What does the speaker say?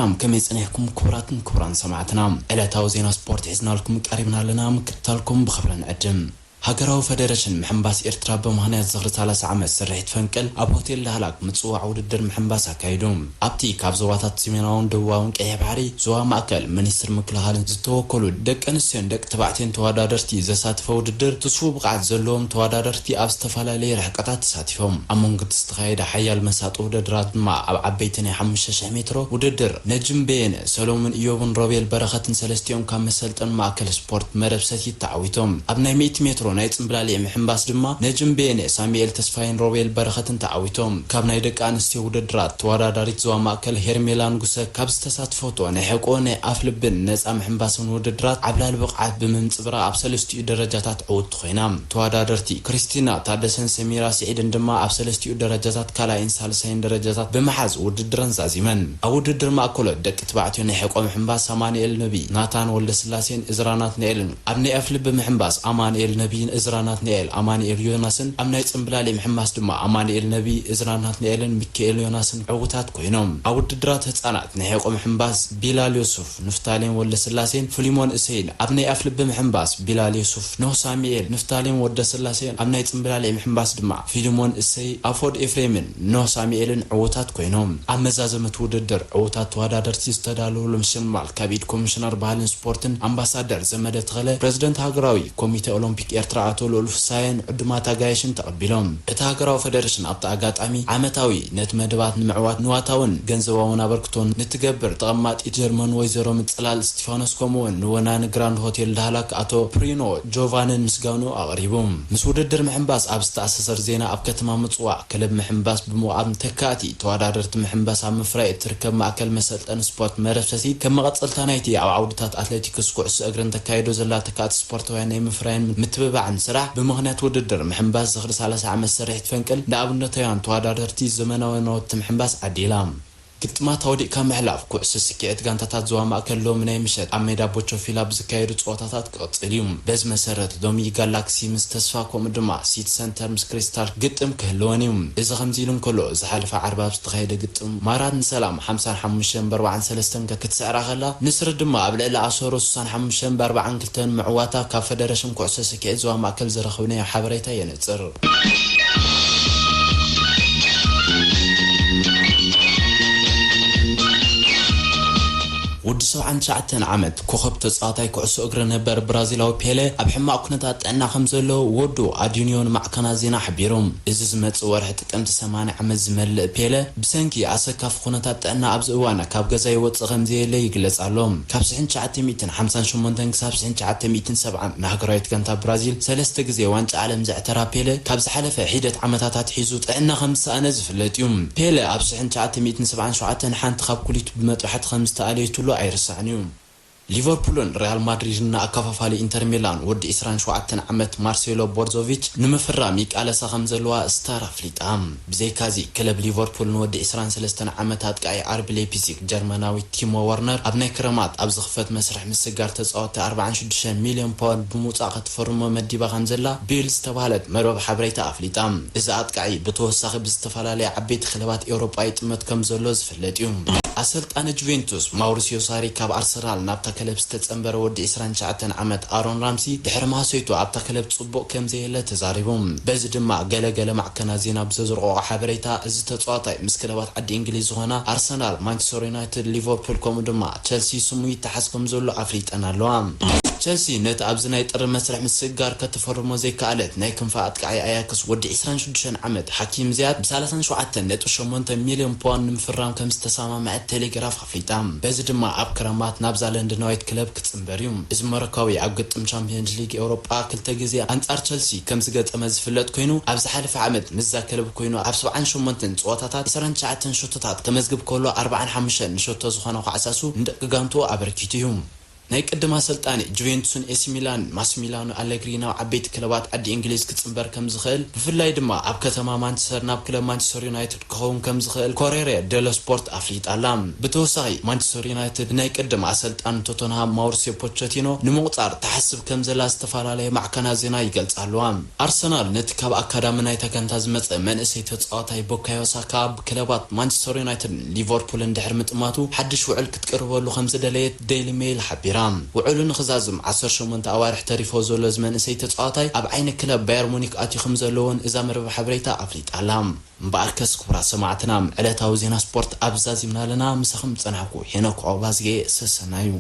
ሰላም፣ ከመይ ጸኒሕኩም ክቡራትን ክቡራን ሰማዕትና? ዕለታዊ ዜና ስፖርት ሒዝናልኩም ቀሪብና ኣለና፣ ምክትታልኩም ብኽብሪ ንዕድም። ሃገራዊ ፈደረሽን ምሕንባስ ኤርትራ ብምኽንያት ዝኽሪ ሰላሳ ዓመት ስርሒት ፈንቅል ኣብ ሆቴል ዳህላክ ምጽዋዕ ውድድር ምሕንባስ ኣካይዱ። ኣብቲ ካብ ዞባታት ሰሜናውን ደቡባውን ቀይሕ ባሕሪ፣ ዞባ ማእከል፣ ሚኒስትር ምክልኻልን ዝተወከሉ ደቂ ኣንስትዮን ደቂ ተባዕትዮን ተወዳደርቲ ዘሳተፈ ውድድር፣ ትስፉው ብቕዓት ዘለዎም ተወዳደርቲ ኣብ ዝተፈላለየ ርሕቀታት ተሳቲፎም። ኣብ መንጎ እቲ ዝተኻየደ ሓያል መሳጢ ውድድራት ድማ ኣብ ዓበይቲ ናይ ሓሙሽተ ሽሕ ሜትሮ ውድድር ነጅም በየነ፣ ሰሎሙን ኢዮብን ሮቤል በረኸትን ሰለስቲኦም ካብ መሰልጠን ማእከል ስፖርት መረብ ሰቲት ተዓዊቶም። ኣብ ናይ ሚእቲ ሜትሮ ናይ ጽምብላሊዕ ምሕንባስ ድማ ነጅም በየነ፣ ሳሙኤል ተስፋይን ሮቤል በረኸትን ተዓዊቶም። ካብ ናይ ደቂ ኣንስትዮ ውድድራት ተወዳዳሪት ዞባ ማእከል ሄርሜላ ንጉሰ ካብ ዝተሳተፈቶ ናይ ሕቆ ናይ ኣፍ ልብን ነጻ ምሕንባስን ውድድራት ዓብላሊ ብቕዓት ብምምጽብራ ኣብ ሰለስቲኡ ደረጃታት ዕውትቲ ኮይና። ተወዳደርቲ ክርስቲና ታደሰን ሰሚራ ስዒድን ድማ ኣብ ሰለስቲኡ ደረጃታት ካልኣይን ሳልሳይን ደረጃታት ብምሓዝ ውድድረን ዛዚመን። ኣብ ውድድር ማእከሎት ደቂ ተባዕትዮ ናይ ሕቆ ምሕንባስ ኣማኑኤል ነቢ፣ ናታን ወልደስላሴን እዝራ ናትናኤልን፣ ኣብ ናይ ኣፍ ልቢ ምሕንባስ ኣማኑኤል ነቢን እዝራ ናትናኤል፣ ኣማኑኤል ዮናስን፣ ኣብ ናይ ጽምብላሊዕ ምሕንባስ ድማ ኣማኑኤል ነቢ፣ እዝራ ናትናኤልን ሚካኤል ዮናስን ዕዉታት ኮይኖም። ኣብ ውድድራት ህጻናት ናይ ሕቆ ምሕንባስ ቢላል ዮሱፍ፣ ንፍታሌም ወልደስላሴን ፍሊሞን እሰይን፣ ኣብ ናይ ኣፍ ልቢ ምሕንባስ ቢላል ዮሱፍ፣ ኖህ ሳሙኤል፣ ንፍታሌም ወልደስላሴን፣ ኣብ ናይ ጽምብላሊዕ ምሕንባስ ድማ ፊሊሞን እሰይ፣ ኣፎድ ኤፍሬምን ኖህ ሳሙኤልን ዕዉታት ኮይኖም። ኣብ መዛዘመት ውድድር ዕዉታት ተወዳደርቲ ዝተዳለወሎም ሽልማት ካብ ኢድ ኮሚሽነር ባህልን ስፖርትን ኣምባሳደር ዘመደ ተኸለ፣ ፕረዚደንት ሃገራዊ ኮሚተ ኦሎምፒክ ኤርትራ ኣቶ ልኡል ፍሳየን ዕዱማት ኣጋይሽን ተቐቢሎም። እቲ ሃገራዊ ፈደረሽን ኣብቲ ኣጋጣሚ ዓመታዊ ነቲ መደባት ንምዕዋት ንዋታውን ገንዘባውን ኣበርክቶ ንትገብር ተቐማጢት ጀርመን ወይዘሮ ምጽላል እስቲፋኖስ፣ ከምኡውን ንወናኒ ግራንድ ሆቴል ዳህላክ ኣቶ ፕሪኖ ጆቫንን ምስጋኑ ኣቕሪቡ። ምስ ውድድር ምሕንባስ ኣብ ዝተኣሳሰር ዜና፣ ኣብ ከተማ ምጽዋዕ ክለብ ምሕንባስ ብምቋም ተካእቲ ተወዳደርቲ ምሕንባስ ኣብ ምፍራይ እትርከብ ማእከል መሰልጠኒ ስፖርት መረብ ሰቲት ከም መቐጸልታ ናይቲ ኣብ ዓውድታት ኣትሌቲክስ፣ ኩዕሶ እግርን ተካይዶ ዘላ ተካእቲ ስፖርታውያን ናይ ምፍራይን ምትብባዕን ስራሕ ብምኽንያት ውድድር ምሕንባስ ዝኽሪ ሰላሳ ዓመት ስርሒት ፈንቅል ንኣብነታውያን ተወዳደርቲ ዘመናዊ ናውቲ ምሕንባስ ዓዲላ። ግጥማት ኣውዲቕካ ምሕላፍ ኩዕሶ ስኪዔት ጋንታታት ዞባ ማእከል ሎሚ ናይ ምሸት ኣብ ሜዳ ቦቾ ፊላ ብዝካየዱ ጸወታታት ክቕጽል እዩ። በዚ መሰረት ሎሚ ጋላክሲ ምስ ተስፋ ከምኡ ድማ ሲቲ ሰንተር ምስ ክሪስታል ግጥም ክህልወን እዩ። እዚ ከምዚ ኢሉ እንከሎ፣ ዝሓለፈ ዓርቢ ኣብ ዝተኻየደ ግጥም ማራት ንሰላም ሓምሳን ሓሙሽተን ብኣርባዓን ሰለስተን ክትስዕራ ከላ፣ ንስሪ ድማ ኣብ ልዕሊ ኣሰሮ ስሳን ሓሙሽተን ብኣርባዓን ክልተን ምዕዋታ ካብ ፈደረሽን ኩዕሶ ስኪዔት ዞባ ማእከል ዝረኸብናዮ ሓበሬታ የነጽር። ወዲ ሰብዓን ትሽዓተን ዓመት ኮኸብ ተጻዋታይ ኩዕሶ እግሪ ነበር ብራዚላዊ ፔለ ኣብ ሕማቕ ኩነታት ጥዕና ከም ዘሎ ወዱ ኣዲንዮ ንማዕከናት ዜና ሓቢሩ። እዚ ዝመጽእ ወርሒ ጥቅምቲ ሰማንያ ዓመት ዝመልእ ፔለ ብሰንኪ ኣሰካፊ ኩነታት ጥዕና ኣብዚ እዋን ካብ ገዛ ይወጽእ ከም ዘየለ ይግለጽ ኣሎ። ካብ ሽሕን ትሽዓተ ሚእትን ሓምሳን ሸሞንተን ክሳብ ሽሕን ትሽዓተ ሚእትን ሰብዓን ንሃገራዊት ጋንታ ብራዚል ሰለስተ ግዜ ዋንጫ ዓለም ዘዕተራ ፔለ፣ ካብ ዝሓለፈ ሒደት ዓመታት ኣትሒዙ ጥዕና ከም ዝሰኣነ ዝፍለጥ እዩ። ፔለ ኣብ ሽሕን ትሽዓተ ሚእትን ሰብዓን ሸውዓተን ሓንቲ ካብ ኩሊቱ ብመጥባሕቲ ከም ዝተኣለየትሉ ኣይርሳዕን እዩ። ሊቨርፑልን ሪያል ማድሪድን ንኣከፋፋሊ ኢንተር ሚላን ወዲ ዕስራን ሸውዓተን ዓመት ማርሴሎ ቦርዞቪች ንምፍራም ይቃለሳ ከም ዘለዋ ስታር ኣፍሊጣ። ብዘይካዚ፣ ክለብ ሊቨርፑል ንወዲ ዕስራን ሰለስተን ዓመት ኣጥቃዒ ኣርቢ ሌይፕዚግ ጀርመናዊ ቲሞ ወርነር ኣብ ናይ ክረማት ኣብ ዝኽፈት መስርሕ ምስጋር ተጻወትቲ ኣርባዓን ሽዱሽተ ሚልዮን ፓውንድ ብምውጻእ ክትፈርሞ መዲባ ከም ዘላ ቢልድ ዝተባህለት መርበብ ሓበሬታ ኣፍሊጣ። እዚ ኣጥቃዒ ብተወሳኺ ብዝተፈላለየ ዓበይቲ ክለባት ኤውሮጳ ይጥመት ከም ዘሎ ዝፍለጥ እዩ። ኣሰልጣኒ ጁቬንቱስ ማውሪሲዮ ሳሪ ካብ ኣርሰናል ናብታ ክለብ ዝተጸንበረ ወዲ ዕስራን ትሽዓተን ዓመት ኣሮን ራምሲ ድሕሪ ማህሰይቱ ኣብታ ክለብ ጽቡቕ ከም ዘየለ ተዛሪቡ። በዚ ድማ ገለ ገለ ማዕከናት ዜና ብዘዝርቆ ሓበሬታ፣ እዚ ተጻዋታይ ምስ ክለባት ዓዲ እንግሊዝ ዝኾና ኣርሰናል፣ ማንቸስተር ዩናይትድ፣ ሊቨርፑል ከምኡ ድማ ቸልሲ ስሙ ይተሓዝ ከም ዘሎ ኣፍሊጠን ኣለዋ። ቸልሲ ነቲ ኣብዚ ናይ ጥሪ መስርሕ ምስግጋር ከተፈርሞ ዘይከኣለት ናይ ክንፊ ኣጥቃዒ ኣያክስ ወዲ ዕስራን ሽዱሽተን ዓመት ሓኪም ዝያድ ብ ሰላሳን ሸውዓተን ነጥቢ ሸሞንተ ሚልዮን ፓውንድ ንምፍራም ከም ዝተሰማምዐት ቴሌግራፍ ኣፍሊጣ። በዚ ድማ ኣብ ክረማት ናብዛ ለንደናዊት ክለብ ክጽንበር እዩ። እዚ ሞሮካዊ ኣብ ግጥም ቻምፒየንስ ሊግ ኤውሮጳ ክልተ ግዜ ኣንጻር ቸልሲ ከም ዝገጠመ ዝፍለጥ ኮይኑ፣ ኣብ ዝሓለፈ ዓመት ምስዛ ክለብ ኮይኑ ኣብ ሰብዓን ሸሞንተን ጸወታታት ዕስራን ትሽዓተን ሸቶታት ከመዝግብ ከሎ፣ ኣርባዓን ሓሙሽተን ንሸቶ ዝኾነ ኳዕሳሱ ንደቂ ጋንትኡ ኣበርኪቱ እዩ። ናይ ቅድም ኣሰልጣኒ ጁቬንቱስን ኤሲ ሚላን ማሲሚላኖ ኣሌግሪ ናብ ዓበይቲ ክለባት ዓዲ እንግሊዝ ክጽንበር ከም ዝኽእል፣ ብፍላይ ድማ ኣብ ከተማ ማንቸስተር ናብ ክለብ ማንቸስተር ዩናይትድ ክኸውን ከም ዝኽእል ኮሬሬ ደሎ ስፖርት ኣፍሊጣ ኣላ። ብተወሳኺ ማንቸስተር ዩናይትድ ናይ ቅድም ኣሰልጣኒ ቶተንሃም ማውሪሲዮ ፖቸቲኖ ንምቑጻር ትሓስብ ከም ዘላ ዝተፈላለየ ማዕከናት ዜና ይገልጻ ኣለዋ። ኣርሰናል ነቲ ካብ ኣካዳሚ ናይታ ጋንታ ዝመጸ መንእሰይ ተጻዋታይ ቡካዮ ሳካ ብክለባት ማንቸስተር ዩናይትድን ሊቨርፑልን ድሕሪ ምጥማቱ ሓድሽ ውዕል ክትቅርበሉ ከም ዝደለየት ዴይሊ ሜይል ሓቢራ። ውዕሉ ንኽዛዝም ዓሰርተ ሸሞንተ ኣዋርሕ ተሪፎ ዘሎ እዚ መንእሰይ ተጻዋታይ ኣብ ዓይኒ ክለብ ባየር ሙኒክ ኣትዩ ከም ዘለዎን እዛ መርበብ ሓበሬታ ኣፍሊጣ ኣላ። እምበኣርከስ ክቡራት ሰማዕትና፣ ዕለታዊ ዜና ስፖርት ኣብ ዛዚምና ኣለና። ምሳኹም ዝጸናሕኩ ሄኖክ ዑቕባዝጌ ሰሰናዩ።